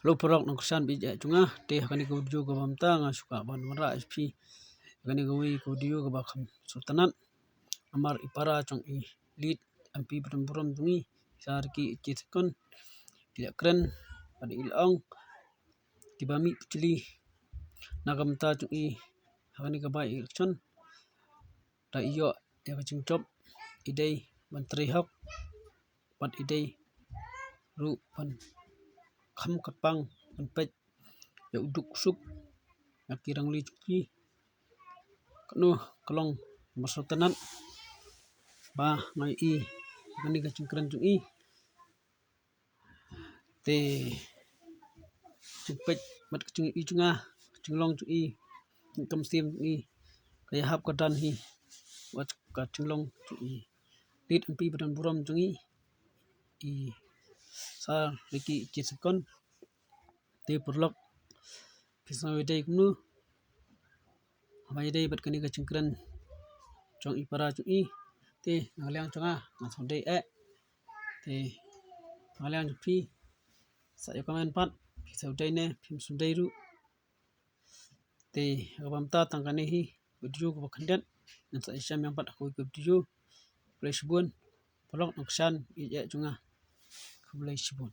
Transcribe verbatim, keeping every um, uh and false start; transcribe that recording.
Hello paralok nongkyrshan ba ïeit jong nga, te ha kane ka video kaba mynta nga shu kwah ban wanrah ïa phi ha kane kawei ka video kaba kham sngewtynnat. Namar i para jong i Late M P ba don burom jong ngi, Sir Ricky A J Syngkon, i la kren bad i la ong kiba mih pyrthei na ka bynta jong i ha kane ka by election. Da i ïoh ïa ka jingjop, i dei ban trei hok bad i dei ruh ban kham kyrpang ban peit ïa u duk suk ïa ki rangli jong ki. Kano ka long ba sngewtynnat ba nga ïohi ha kane ka jingkren jong i. Te jingpeit bad ka jingïohi jong nga, ka jinglong jong i, ka mynsiem jong i ka ïahap ka dan hi bad ka jinglong jong i Late M P ba don burom jong ngi, i Sir Ricky A J Syngkon. Te paralok, phi sngew ïadei kumno haba ïadei bad kane ka jingkren jong i para jong i? Te na ka liang jong nga, nga sngew dei eh. Te na ka liang jong phi, sa ïa comment pat, phi sngew dei ne phim sngew dei ruh. Te ha kaba mynta tang kane hi video kaba khyndiat, ngan sa ïashem biang pat ha kawei ka video. Khublei shibun paralok nongkyrshan ïeit jong nga. Khublei shibun.